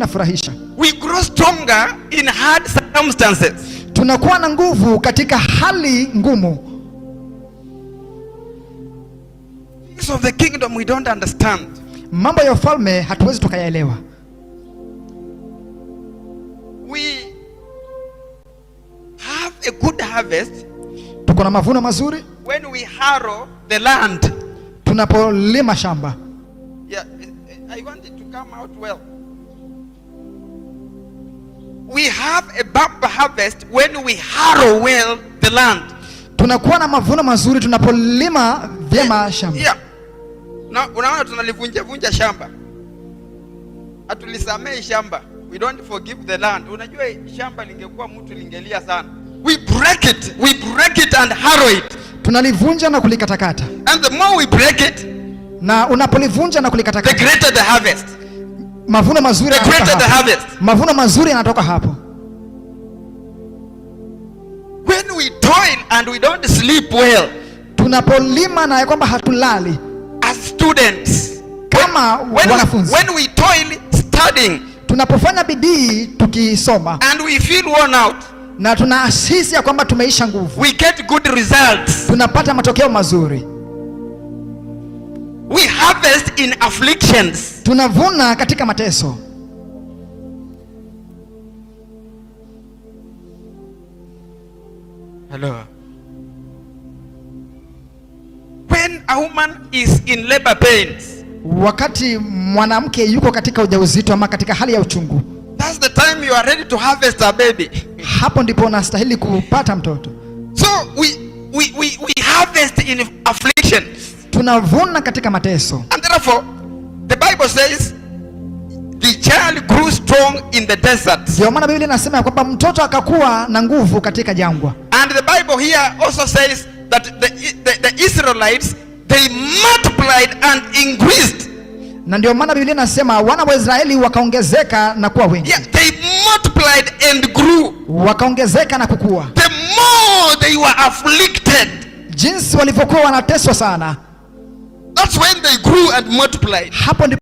Inafurahisha. We grow stronger in hard circumstances. Tunakuwa na nguvu katika hali ngumu. Things of the kingdom we don't understand. Mambo ya ufalme hatuwezi tukayaelewa. We have a good harvest Tuko na mavuno mazuri when we harrow the land. Tunapolima shamba. Yeah, I want it to come out well. We have a bumper harvest when we harrow well the land. Tunakuwa na mavuno mazuri tunapolima vyema shamba. Yeah. Na unaona tunalivunja vunja shamba. Hatulisamei shamba. We don't forgive the land. Unajua shamba lingekuwa mtu lingelia sana. We break it. We break it and harrow it. Tunalivunja na kulikatakata. And the more we break it, Na unapolivunja na the kulikatakata, greater the harvest. Mavuno mazuri The yanatoka greater the hapo. Harvest. Mavuno mazuri yanatoka hapo. When we toil and we don't sleep well, Tunapolima na ya kwamba hatulali as students, kama wanafunzi, when we toil studying tunapofanya bidii tukisoma and we feel worn out, na tunahisi ya kwamba tumeisha nguvu, we get good results. Tunapata matokeo mazuri. We harvest in afflictions. Tunavuna katika mateso. Hello. When a woman is in labor pains, Wakati mwanamke yuko katika ujauzito ama katika hali ya uchungu, that's the time you are ready to harvest a baby. Hapo ndipo unastahili kupata mtoto. So we harvest in afflictions. Tunavuna katika mateso. And therefore, the Bible says the child grew strong in the desert. Ndio maana Biblia inasema ya kwamba mtoto akakuwa na nguvu katika jangwa. And the Bible here also says that the Israelites, they multiplied and increased. Na ndio maana Biblia inasema wana wa Israeli wakaongezeka na kuwa wengi. Yeah, they multiplied and grew. Wakaongezeka na kukua. The more they were afflicted, Jinsi walivyokuwa wanateswa sana, that's when they grew and multiplied. Hapo ndipo